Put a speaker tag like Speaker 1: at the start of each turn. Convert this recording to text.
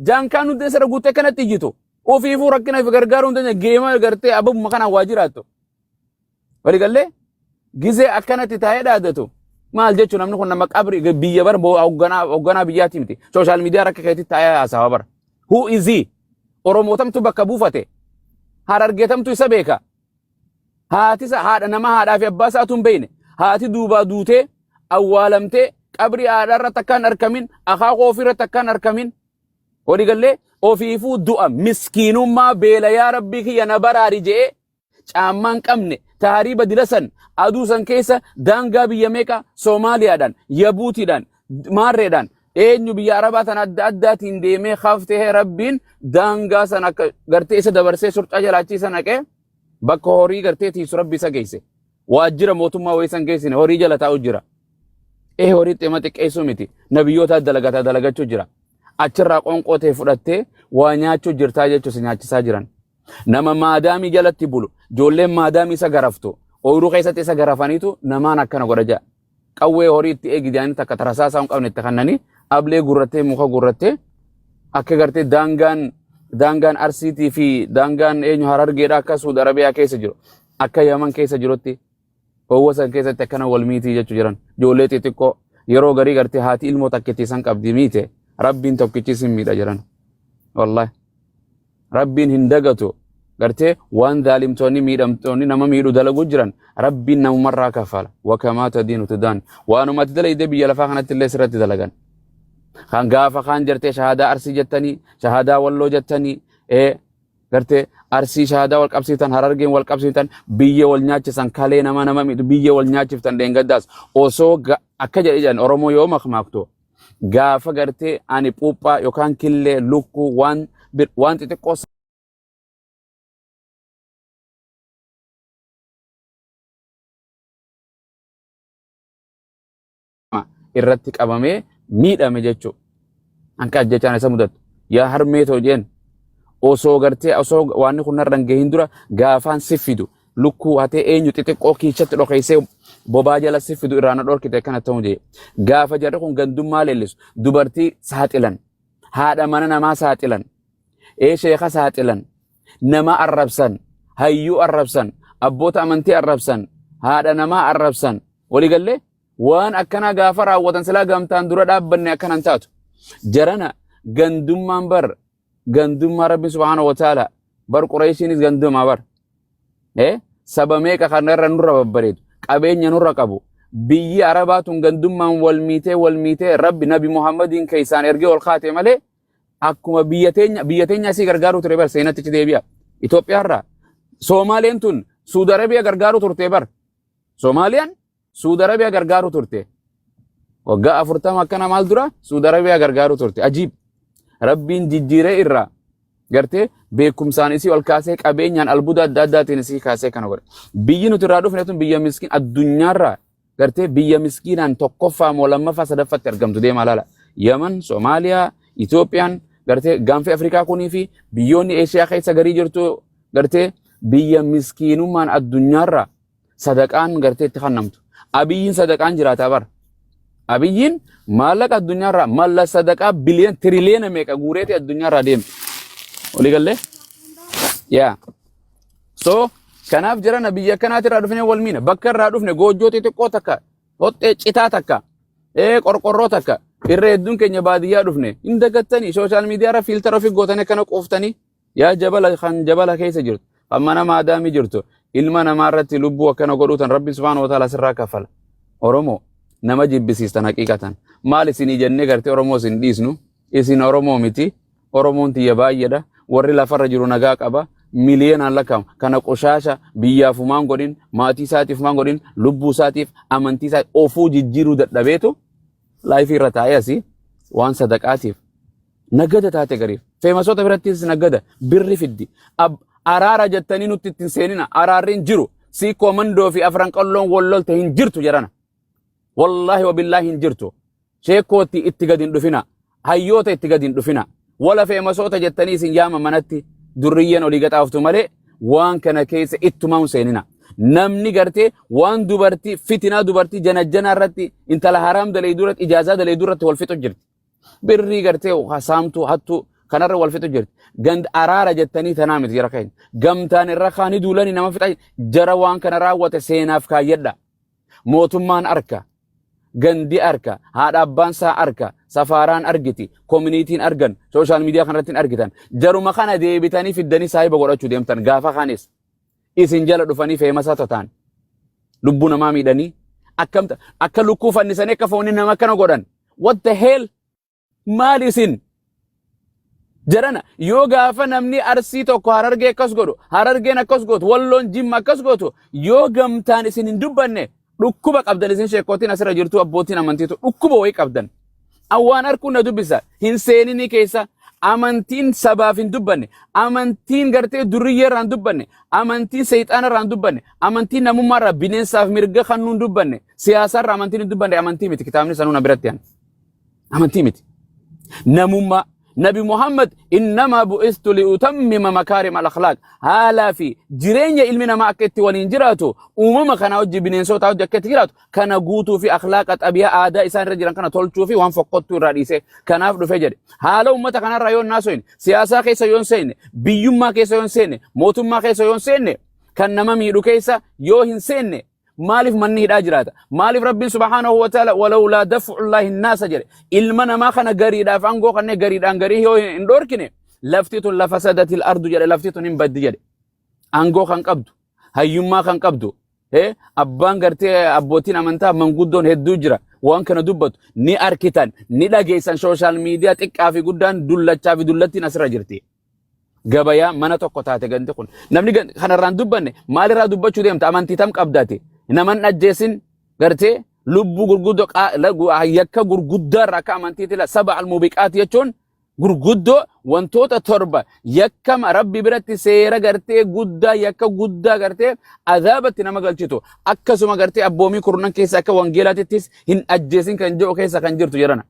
Speaker 1: Jaankaan hundi isarra guuttee akkanatti iyyitu. Ofiifuu rakkina fi gargaaruu hin dandeenye geema gartee ababuma kanaan waa jiraattu. Waliigallee gizee akkanatti taa'ee dhaadatu maal jechuun namni kun nama qabri biyya bara hoogganaa hoogganaa biyyaati miti. Sooshaal miidiyaa rakka keetti taa'ee haasawa bara. Who is he? Oromootamtu bakka buufate. Harargeetamtu isa beeka. Haati isa haadha nama haadhaa fi abbaa isaatu hin beekne. Haati duubaa duutee awwaalamtee qabrii haadhaa irratti akka hin arkamin akaakuu ofii irratti akka hin arkamin. Waliigallee ofiifuu du'a miskiinummaa beela yaa rabbii kiyya na baraari je'ee caammaa hin qabne taariiba dila san aduu san keessa daangaa biyya meeqa Soomaaliyaadhaan Yabuutiidhaan maarreedhaan eenyu biyya Arabaa tan adda addaatiin deemee haftee rabbiin daangaa san akka gartee isa dabarsee surxaa jalaachii isa naqee bakka horii gartee tiisu rabbi isa geesse waajjira mootummaa wayii san geessine horii jala taa'u jira. Ee horii xima xiqqeessuu miti nabiyyoota dalagataa dalagachuu jira. Achirraa qoonqoo ta'e fudhattee waa nyaachuu jirtaa jechuun si nyaachisaa jiran. Nama maadaamii jalatti bulu, ijoolleen maadaamii isa garaftu, ooyiruu keessatti isa garafaniitu namaan akkana godha ja'a. Qawwee horii itti eegi jedhanii takka tarasaasaa hin qabne itti kannanii ablee gurrattee muka gurrattee akka gartee daangaan daangaan Arsiitii fi daangaan eenyu Harargeedha akka Suud Arabiyaa keessa jiru akka Yaman keessa jirutti Howwa san keessatti akkana wal miitii jechuu jiran. Ijoollee xixiqqoo yeroo garii gartee haati ilmoo takkitti isan qabdi miite rabbiin tokkichi isin miidha jiran. Wallahi. Rabbiin hin dagatu. Gartee waan zaalimtoonni miidhamtoonni nama miidhu dalaguu jiran rabbiin namumarraa kafala. Wakamaa tadiinu tudaan. Waanuma ati dalayde biyya lafaa kanatti illee sirratti dalagan. Kan gaafa kaan jartee shahaadaa arsii jettanii, shahaadaa walloo jettanii, ee gartee arsii shahaadaa wal qabsiiftan harargeen wal qabsiiftan biyya wal nyaachisan kalee nama nama miidhu biyya wal nyaachiftan dheengaddaas osoo akka jedhe jedhan oromoo yoo makmaaktu gaafa gartee ani puuphaa yookaan killee lukkuu waan waan xixiqqoo irratti qabamee miidhame jechuudha. Hanqa ajjechaan isa mudatu. Yaa harmee too jeen osoo gartee osoo waanni kun narra hin gahin dura gaafaan si fidu lukkuu hatee eenyu xixiqqoo kiichatti dhokeessee bobaa jala si fidu irraa na dhorkite akkana ta'u jee. Gaafa jarri kun gandummaa leellisu dubartii saaxilan haadha mana namaa saaxilan ee sheeka saaxilan nama arrabsan hayyuu arrabsan abboota amantii arrabsan haadha namaa arrabsan waliigallee waan akkanaa gaafa raawwatan silaa gamtaan dura dhaabbanne akkana hin taatu. Jarana gandummaan bar gandummaa Rabbi subhaanahu wa ta'ala bar Qureeshiinis gandumaa bar. Eh saba meeqa kana irra nurra babbareedu qabeenya nurra qabu biyyi Arabaa tun gandummaan wal miitee wal miitee Rabbi Nabi Muhammadiin keessaan ergee ol kaate malee akkuma biyya teenya biyya teenya asii gargaaruu ture bar seenatti achi deebi'a. Itoophiyaarraa Soomaaleen tun Suudi Arabiyaa gargaaruu turte bar. Soomaaliyaan Suudi Arabiyaa gargaaruu turte. Waggaa 40 akkana maal dura Suudi Arabiyaa gargaaruu turte. Ajiib. Rabbiin jijjiiree irraa gartee beekumsaan isii ol kaasee qabeenyaan albuuda adda addaatiin isii kaasee kana godhe. Biyyi nuti irraa dhufne tun biyya miskiin addunyaarraa gartee biyya miskiinaan tokkoffaa moo lammaffaa sadaffaatti argamtu deemaa laala. Yaman, Soomaaliyaa, Itoophiyaan gartee gaanfi Afrikaa kunii fi biyyoonni Eeshiyaa keessa garii jirtu gartee biyya miskiinummaan addunyaarraa sadaqaan gartee itti kennamtu. Abiyyiin sadaqaan jiraataa bara. Abiyyiin maallaqa addunyaarraa malla sadaqaa biliyoon tiriliyoona meeqa guureeti addunyaarraa deeme. Walii gallee? Yaa. So kanaaf jirana biyya akkanaatirraa dhufnee wal miina. Bakka irraa dhufne goojjoo xixiqqoo takka, hoxxee citaa takka, ee qorqorroo takka irra hedduun keenya baadiyyaa dhufne hin dagattanii sooshaal miidiyaarra fiiltara ofii gootanii akkana quuftanii Yaa jabala kan jabala keessa jirtu, kan mana maadaamii jirtu, ilma namaa irratti lubbuu akkana godhuu tan Rabbi subhaanahu wa ta'ala sirraa kaffala. Oromoo nama jibbisiistan haqiiqatan. Maal isinii jennee gartee Oromoo isin dhiisnu? Isin Oromoo miti. Oromoon tiyya baay'eedha. Warri lafarra jiru nagaa qaba. Miliyoonaan lakkaa'ama. Kana qoshaasha biyyaaf humaan godhin, maatii isaatiif humaan godhin, lubbuu isaatiif, amantii isaatiif ofuu jijjiiruu dadhabeetu laayifii irra taa'ee asii waan sadaqaatiif Nagada taate gariif. Feemasoota birattis nagada. Birri fiddi. Araara jettanii nutti ittiin seenina. Araarri hin jiru. Siikoo mandoo fi afran qalloon wal lolte hin jirtu jedhana. Wallaahi wabillaahi hin jirtu. Sheekootti itti gadi hin dhufina. Hayyoota itti gadi hin dhufina. Wala feemasoota jettanii isin yaama manatti durriyyeen olii gaxaaftu malee waan kana keessa ittumaa hin seenina. Namni gartee waan dubartii fitinaa dubartii janajjanaa irratti intala haraam dalee duratti ijaazaa dalee duratti wal fixu jirti. Birrii gartee saamtuu hattuu Kanarra wal fixu jirti. Gand araara jettanii tanaa miti jara keenya. Gamtaan irra kaanii duulanii nama fixa jara waan kana raawwate seenaaf kaayyadha. Mootummaan arka. Gandi arka. Haadha abbaan isaa arka. Safaaraan argiti. Koominiitiin argan. Sooshaal miidiyaa kanarratti hin argitan. Jaruma kana deebitanii fiddanii saahiba godhachuu deemtan gaafa kaanis. Isin jala dhufanii feemasaa tataan. Lubbuu namaa miidhanii akkamta akka lukkuu fannisanii akka foonii nama akkana godhan. What the hell? Maal isin? Jarana yoo gaafa namni Arsii tokko Harargee akkas godhu, Harargeen akkas gootu, Walloon Jimma akkas gootu, yoo gamtaan isin hin dubbanne dhukkuba qabdan. Isin sheekootiin asirra jirtu, abbootiin amantiitu dhukkuba wayii qabdan. Awwaan arguun na dubbisa hin seeninii keessa. Amantiin sabaaf hin dubbanne, amantiin gartee durriyyee irraa hin dubbanne, amantiin seexaana irraa hin dubbanne, amantiin namummaa irraa bineensaaf mirga kannuu hin dubbanne, siyaasaa irraa amantiin hin dubbanne amantii miti. Kitaabni sanuu na biratti an. Amantii miti. Namummaa Nabi Muhammad innamaa bu'istu li'utammima makaarim al-akhlaaq, haalaa fi jireenya ilmi namaa akka itti waliin jiraatu, uumama kanaa hojii bineensota hojii akka itti jiraatu kana guutuu fi akhlaaqa xabiyaa aadaa isaan irra jiran kana tolchuu fi waan fokkottuu irraa dhiisee kanaaf dhufe jedhe. Haala uummata kanarraa yoo hin siyaasaa keessa yoo hin seenne, biyyummaa keessa yoo hin seenne, mootummaa keessa yoo hin seenne, kan nama miidhu keessa yoo hin seenne, maaliif manni hidhaa jiraata? Maaliif Rabbiin subhaanahu wa ta'ala walawlaa daf'ullaahi naasa jedhe? Ilma namaa kana gariidhaaf aangoo kannee gariidhaan garii yoo hin dhorkine lafti tun lafa sadatil ardu jedhe, lafti tun hin baddi jedhe. Aangoo kan qabdu, hayyummaa kan qabdu, abbaan gartee abbootiin amantaa manguddoon hedduu jira. Waan kana dubbatu ni arkitan, ni dhageessan. Sooshaal miidiyaa xiqqaa fi guddaan, dullachaa fi dullattiin asirra jirti. Gabayaa mana tokko taate ganti kun. Namni kanarraan dubbanne maalirraa dubbachuu deemta? Amantii tam qabdaate? Naman ajjeesin gartee lubbuu gurguddoo yakka gurguddaa irraa akka amantiitti saba almubiqaati jechuun gurguddoo wantoota torba yakkama Rabbi biratti seera gartee guddaa, yakka guddaa gartee azaabatti nama galchitu. Akkasuma gartee abboomii kurnan keessa akka wangeelaatittis hin ajjeesin kan jedhu keessa kan jirtu jedhana.